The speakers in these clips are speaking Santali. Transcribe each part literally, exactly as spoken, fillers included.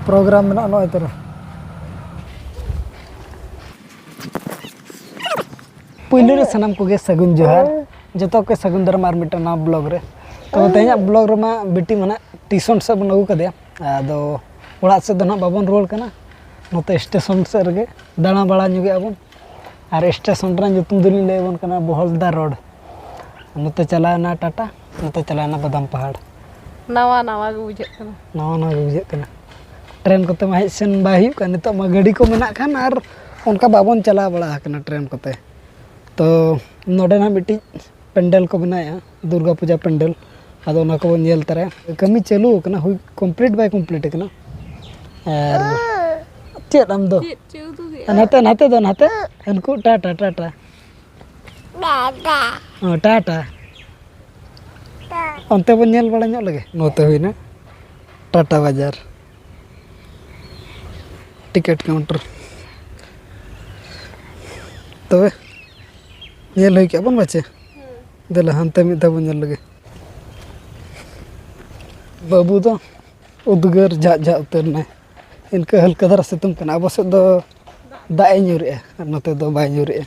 ᱯᱨᱳᱜᱨᱟᱢ ᱢᱮᱱᱟᱜᱼᱟ ᱱᱚᱜᱼᱚᱭ ᱛᱚᱨᱟ᱾ ᱯᱩᱭᱞᱩ ᱨᱮ ᱥᱟᱱᱟᱢ ᱠᱚᱜᱮ ᱥᱟᱹᱜᱩᱱ ᱡᱚᱦᱟᱨ, ᱡᱚᱛᱚ ᱠᱚ ᱥᱟᱹᱜᱩᱱ ᱫᱟᱨᱟᱢ ᱟᱨ ᱢᱤᱫᱴᱟᱝ ᱱᱟᱣᱟ ᱵᱞᱚᱜ ᱨᱮ᱾ ᱛᱚ, ᱛᱮᱦᱮᱧᱟᱜ ᱵᱞᱚᱜ ᱨᱮᱢᱟ ᱵᱤᱴᱤ ᱢᱟ ᱱᱟᱜ ᱴᱤᱭᱩᱥᱚᱱ ᱥᱮᱫ ᱵᱚᱱ ᱟᱹᱜᱩ ᱠᱟᱫᱮᱭᱟ, ᱟᱫᱚ ᱚᱲᱟᱜ ᱥᱮᱫ ᱫᱚ ᱱᱟᱜ ᱵᱟᱵᱚᱱ ᱨᱩᱣᱟᱹᱲ ᱠᱟᱱᱟ, ᱱᱚᱛᱮ ᱥᱴᱮᱥᱚᱱ ᱥᱮᱫ ᱨᱮᱜᱮ ᱫᱟᱬᱟ ᱵᱟᱲᱟ ᱧᱚᱜᱮᱜᱼᱟ ᱵᱚᱱ᱾ ᱟᱨ ᱥᱴᱮᱥᱚᱱ ᱨᱮᱱᱟᱜ ᱧᱩᱛᱩᱢ ᱫᱚᱞᱤᱧ ᱞᱟᱹᱭ ᱟᱵᱚᱱ ᱠᱟᱱᱟ ᱵᱚᱦᱚᱞᱫᱟ ᱨᱳᱰ᱾ ᱱᱚᱛᱮ ᱪᱟᱞᱟᱣᱮᱱᱟ ᱴᱟᱴᱟ, ᱱᱚᱛᱮ ᱪᱟᱞᱟᱣᱮᱱᱟ ᱵᱟᱫᱟᱢ ᱯᱟᱦᱟᱲ᱾ ᱱᱟᱣᱟ ᱱᱟᱣᱟ ᱜᱮ ᱵᱩᱡᱷᱟᱹᱜ ᱠᱟᱱᱟ᱾ ᱱᱟᱣᱟ ᱱᱟᱣᱟ ᱜᱮ ᱵᱩᱡᱷᱟᱹᱜ ᱠᱟᱱᱟ᱾ ᱴᱨᱮᱱ ᱠᱚᱛᱮ ᱢᱟ ᱦᱮᱡ ᱥᱮᱱ ᱵᱟᱭ ᱦᱩᱭᱩᱜ ᱠᱟᱱ, ᱱᱤᱛᱚᱜ ᱢᱟ ᱜᱟᱹᱰᱤ ᱠᱚ ᱢᱮᱱᱟᱜ ᱠᱷᱟᱱ ᱟᱨ ᱚᱱᱠᱟ ᱵᱟᱵᱚᱱ ᱪᱟᱞᱟᱣ ᱵᱟᱲᱟ ᱟᱠᱟᱱᱟ ᱴᱨᱮᱱ ᱠᱚᱛᱮ᱾ ᱛᱚ ᱱᱚᱰᱮ ᱱᱟᱜ ᱢᱤᱫᱴᱤᱡ ᱯᱮᱱᱰᱮᱞ ᱠᱚ ᱵᱮᱱᱟᱣᱮᱫᱼᱟ, ᱫᱩᱨᱜᱟ ᱯᱩᱡᱟ ᱯᱮᱱᱰᱮᱞ᱾ ᱟᱫᱚ ᱚᱱᱟ ᱠᱚᱵᱚᱱ ᱧᱮᱞ ᱛᱟᱨᱟᱭᱟ᱾ ᱠᱟᱹᱢᱤ ᱪᱟᱹᱞᱩ ᱟᱠᱟᱱᱟ, ᱦᱩᱭ ᱠᱚᱢᱯᱞᱤᱴ ᱵᱟᱭ ᱠᱚᱢᱯᱞᱤᱴ ᱟᱠᱟᱱᱟ᱾ ᱟᱨ ᱪᱮᱫ ᱟᱢ ᱫᱚ? ᱪᱮᱫ ᱪᱚ ᱩᱫᱩᱜᱮᱜᱼᱟ? ᱱᱟᱛᱮ, ᱱᱟᱛᱮ ᱫᱚ ᱱᱟᱛᱮ᱾ ᱩᱱᱠᱩ ᱴᱟᱴᱟ, ᱴᱟᱴᱟ᱾ ᱦᱚᱸ, ᱴᱟᱴᱟ᱾ ᱚᱱᱛᱮ ᱵᱚᱱ ᱧᱮᱞ ᱵᱟᱲᱟ ᱧᱚᱜ ᱞᱮᱜᱮ᱾ ᱱᱚᱛᱮ ᱦᱩᱭᱱᱟ ᱴᱟᱴᱟ ᱵᱟᱡᱟᱨ᱾ Ticket counter. ᱛᱚᱵᱮ ᱧᱮᱞ ᱦᱩᱭ ᱠᱮᱜᱼᱟ ᱵᱚᱱ ᱵᱟᱪᱮ? ᱫᱮᱞᱟ ᱦᱟᱱᱛᱮ ᱢᱤᱫ ᱫᱷᱟᱣ ᱵᱚᱱ ᱧᱮᱞ ᱞᱮᱜᱮ᱾ ᱵᱟᱹᱵᱩ ᱫᱚ ᱩᱫᱽᱜᱟᱹᱨ ᱡᱷᱟᱜ ᱡᱷᱟᱜ ᱩᱛᱟᱹᱨ ᱮᱱᱟᱭ᱾ ᱤᱱᱠᱟᱹ ᱦᱟᱹᱞᱠᱟᱹ ᱫᱷᱟᱨᱟ ᱥᱤᱛᱩᱝ ᱠᱟᱱᱟ᱾ ᱟᱵᱚ ᱥᱮᱫ ᱫᱚ ᱫᱟᱜ ᱮ ᱧᱩᱨᱮᱜᱼᱟ ᱟᱨ ᱱᱚᱛᱮ ᱫᱚ ᱵᱟᱭ ᱧᱩᱨᱮᱜᱼᱟ,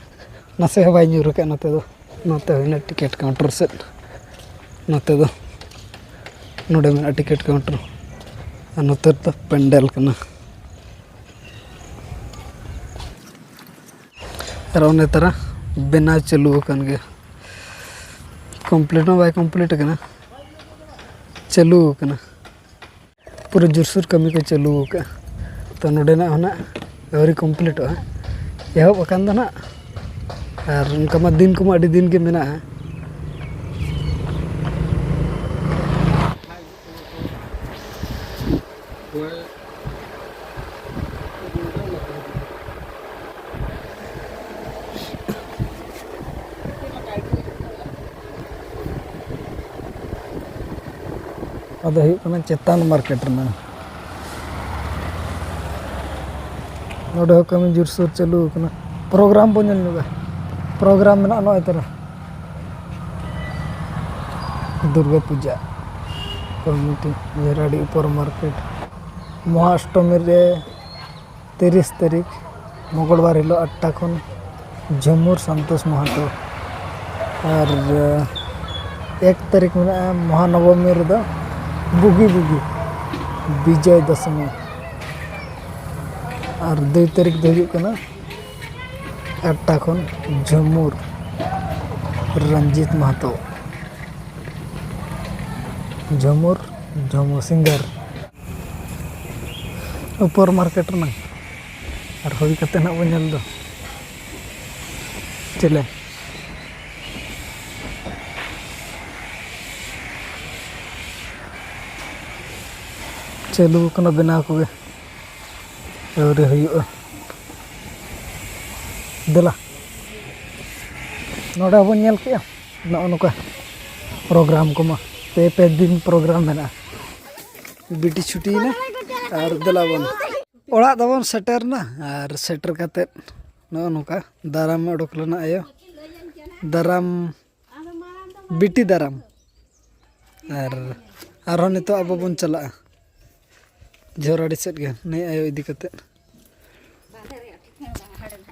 ᱱᱟᱥᱮ ᱦᱚᱸ ᱵᱟᱭ ᱧᱩᱨ ᱟᱠᱟᱫᱼᱟ ᱱᱚᱛᱮ ᱫᱚ᱾ ᱱᱚᱛᱮ ᱦᱩᱭᱱᱟ ᱴᱤᱠᱤᱴ ᱠᱟᱣᱩᱱᱴᱟᱨ ᱥᱮᱫ, ᱱᱚᱛᱮ ᱫᱚ, ᱱᱚᱰᱮ ᱢᱮᱱᱟᱜᱼᱟ ᱴᱤᱠᱤᱴ ᱠᱟᱣᱩᱱᱴᱟᱨ᱾ ᱟᱨ ᱱᱚᱛᱮ ᱨᱮᱫᱚ ᱯᱮᱱᱰᱮᱞ ᱠᱟᱱᱟ᱾ ᱟᱨ ᱚᱱᱮ ᱛᱟᱨᱟ ᱵᱮᱱᱟᱣ ᱪᱟᱹᱞᱩ ᱟᱠᱟᱱ ᱜᱮᱭᱟ, ᱠᱚᱢᱯᱞᱤᱴ ᱢᱟ ᱵᱟᱭ ᱠᱚᱢᱯᱞᱤᱴ ᱟᱠᱟᱱᱟ, ᱪᱟᱹᱞᱩ ᱟᱠᱟᱱᱟ᱾ ᱯᱩᱨᱟᱹ ᱡᱳᱨᱥᱳᱨ ᱠᱟᱹᱢᱤ ᱠᱚ ᱪᱟᱹᱞᱩ ᱟᱠᱟᱫᱼᱟ᱾ ᱛᱚ ᱱᱚᱰᱮᱱᱟᱜ ᱦᱚᱸ ᱱᱟᱜ ᱟᱹᱣᱨᱤ ᱠᱚᱢᱯᱞᱤᱴᱚᱜᱼᱟ, ᱮᱦᱚᱵ ᱟᱠᱟᱱ ᱫᱚ ᱱᱟᱜ᱾ ᱟᱨ ᱚᱱᱠᱟ ᱢᱟ ᱫᱤᱱ ᱠᱚᱢᱟ ᱟᱹᱰᱤ ᱫᱤᱱ ᱜᱮ ᱢᱮᱱᱟᱜᱼᱟ᱾ ᱟᱫᱚ ᱦᱩᱭᱩᱜ ᱠᱟᱱᱟ ᱪᱮᱛᱟᱱ ᱢᱟᱨᱠᱮᱴ ᱨᱮᱱᱟᱜ᱾ ᱱᱚᱰᱮ ᱦᱚᱸ ᱠᱟᱹᱢᱤ ᱡᱳᱨᱥᱳᱨ ᱪᱟᱹᱞᱩ ᱟᱠᱟᱱᱟ᱾ ᱯᱨᱳᱜᱨᱟᱢ ᱵᱚᱱ ᱧᱮᱞ ᱧᱚᱜᱟ᱾ ᱯᱨᱳᱜᱨᱟᱢ ᱢᱮᱱᱟᱜᱼᱟ ᱱᱚᱜᱼᱚᱭ ᱛᱚᱨᱟ᱾ ᱫᱩᱨᱜᱟᱹ ᱯᱩᱡᱟ ᱠᱚᱢᱤᱴᱤ, ᱡᱷᱮᱨᱟᱰᱤ ᱩᱯᱚᱨ ᱢᱟᱨᱠᱮᱴ᱾ ᱢᱚᱦᱟ ᱚᱥᱴᱚᱢᱤ ᱨᱮ ᱛᱤᱨᱤᱥ ᱛᱟᱹᱨᱤᱠᱷ ᱢᱚᱝᱜᱚᱞᱵᱟᱨ ᱦᱤᱞᱳᱜ ᱟᱴᱴᱟ ᱠᱷᱚᱱ ᱡᱷᱩᱢᱩᱨ ᱥᱟᱱᱛᱳᱥ ᱢᱟᱦᱟᱛᱚ᱾ ᱟᱨ ᱮᱠ ᱛᱟᱹᱨᱤᱠᱷ ᱢᱮᱱᱟᱜᱼᱟ ᱢᱚᱦᱟᱱᱚᱵᱚᱢᱤ ᱨᱮᱫᱚ ᱵᱩᱜᱤ ᱵᱩᱜᱤ ᱵᱤᱡᱚᱭ ᱫᱚᱥᱚᱢᱤ᱾ ᱟᱨ ᱫᱩᱭ ᱛᱟᱹᱨᱤᱠᱷ ᱫᱚ ᱦᱩᱭᱩᱜ ᱠᱟᱱᱟ ᱟᱴᱴᱟ ᱠᱷᱚᱱ ᱡᱷᱩᱢᱩᱨ ᱨᱚᱧᱡᱤᱛ ᱢᱟᱦᱟᱛᱚ᱾ ᱡᱷᱩᱢᱩᱨ ᱡᱷᱩᱢᱩᱨ ᱥᱤᱝᱜᱟᱨ᱾ ᱩᱯᱚᱨ ᱢᱟᱨᱠᱮᱴ ᱨᱮᱱᱟᱝ ᱟᱨ ᱦᱩᱭ ᱠᱟᱛᱮ ᱱᱟᱜ ᱵᱚᱱ ᱧᱮᱞ ᱫᱚ ᱪᱮᱞᱮ ᱪᱟᱹᱞᱩ ᱠᱟᱱᱟ ᱵᱮᱱᱟᱣ ᱠᱚᱜᱮ ᱟᱹᱣᱨᱤ ᱦᱩᱭᱩᱜᱼᱟ᱾ ᱫᱮᱞᱟ ᱱᱚᱰᱮ ᱦᱚᱸᱵᱚᱱ ᱧᱮᱞ ᱠᱮᱜᱼᱟ᱾ ᱱᱚᱜᱼᱚ ᱱᱚᱝᱠᱟ ᱯᱨᱳᱜᱨᱟᱢ ᱠᱚᱢᱟ ᱯᱮ ᱯᱮ ᱫᱤᱱ ᱯᱨᱳᱜᱨᱟᱢ ᱢᱮᱱᱟᱜᱼᱟ᱾ ᱵᱤᱴᱤ ᱪᱷᱩᱴᱤᱭᱮᱱᱟ ᱟᱨ ᱫᱮᱞᱟ ᱵᱚᱱ ᱚᱲᱟᱜ ᱫᱚᱵᱚᱱ ᱥᱮᱴᱮᱨᱱᱟ᱾ ᱟᱨ ᱥᱮᱴᱮᱨ ᱠᱟᱛᱮᱫ ᱱᱚᱜᱼᱚ ᱱᱚᱝᱠᱟ ᱫᱟᱨᱟᱢ ᱚᱰᱚᱠ ᱞᱮᱱᱟ ᱟᱭᱳ᱾ ᱫᱟᱨᱟᱢ, ᱵᱤᱴᱤ ᱫᱟᱨᱟᱢ᱾ ᱟᱨ ᱟᱨᱦᱚᱸ ᱱᱤᱛᱚᱜ ᱟᱵᱚ ᱵᱚᱱ ᱪᱟᱞᱟᱜᱼᱟ ᱡᱷᱚᱨᱟᱰᱤ ᱥᱮᱫ ᱜᱮ ᱱᱩᱭ ᱟᱭᱳ ᱤᱫᱤ ᱠᱟᱛᱮᱫ᱾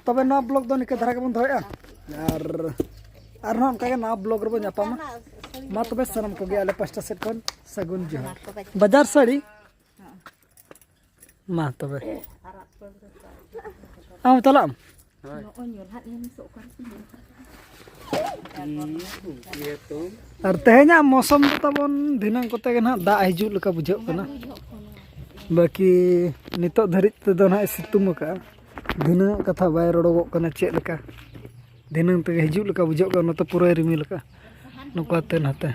ᱛᱚᱵᱮ ᱱᱚᱣᱟ ᱵᱞᱚᱜ ᱫᱚ ᱱᱤᱝᱠᱟᱹ ᱫᱷᱟᱨᱟ ᱜᱮᱵᱚᱱ ᱫᱚᱦᱚᱭᱟ᱾ ᱟᱨ ᱟᱨᱦᱚᱸ ᱚᱱᱠᱟᱜᱮ ᱱᱟᱣᱟ ᱵᱞᱚᱜ ᱨᱮᱵᱚᱱ ᱧᱟᱯᱟᱢᱟ᱾ ᱢᱟ ᱛᱚᱵᱮ ᱥᱟᱱᱟᱢ ᱠᱚᱜᱮ ᱟᱞᱮ ᱯᱟᱥᱴᱟ ᱥᱮᱫ ᱠᱷᱚᱱ ᱥᱟᱹᱜᱩᱱ ᱡᱚᱦᱟᱨ᱾ ᱵᱟᱡᱟᱨ ᱥᱟᱹᱲᱤ᱾ ᱢᱟ ᱛᱚᱵᱮ ᱟᱢ ᱪᱟᱞᱟᱜ ᱟᱢ᱾ ᱟᱨ ᱛᱮᱦᱮᱧᱟᱜ ᱢᱳᱥᱚᱢ ᱫᱚ ᱛᱟᱵᱚᱱ ᱫᱷᱤᱱᱟᱹᱝ ᱠᱚᱛᱮ ᱜᱮ ᱱᱟᱦᱟᱜ ᱫᱟᱜ ᱦᱤᱡᱩᱜ ᱞᱮᱠᱟ ᱵᱩᱡᱷᱟᱹᱜ ᱠᱟᱱᱟ᱾ ᱵᱟᱹᱠᱤ ᱱᱤᱛᱚᱜ ᱫᱷᱟᱹᱨᱤᱡ ᱛᱮᱫᱚ ᱱᱟᱦᱟᱜ ᱮ ᱥᱤᱛᱩᱝ ᱟᱠᱟᱫᱼᱟ᱾ ᱫᱷᱤᱱᱟᱹᱝᱟᱜ ᱠᱟᱛᱷᱟ ᱵᱟᱭ ᱨᱚᱲᱚᱜᱚᱜ ᱠᱟᱱᱟ ᱪᱮᱫ ᱞᱮᱠᱟ᱾ ᱫᱷᱤᱱᱟᱹᱝ ᱛᱮᱜᱮ ᱦᱤᱡᱩᱜ ᱞᱮᱠᱟ ᱵᱩᱡᱷᱟᱹᱜ ᱠᱟᱱᱟ᱾ ᱱᱚᱛᱮ ᱯᱩᱨᱟᱹᱭ ᱨᱤᱢᱤᱞ ᱟᱠᱟᱫᱼᱟ᱾ ᱱᱚᱝᱠᱟᱛᱮ ᱱᱟᱛᱮ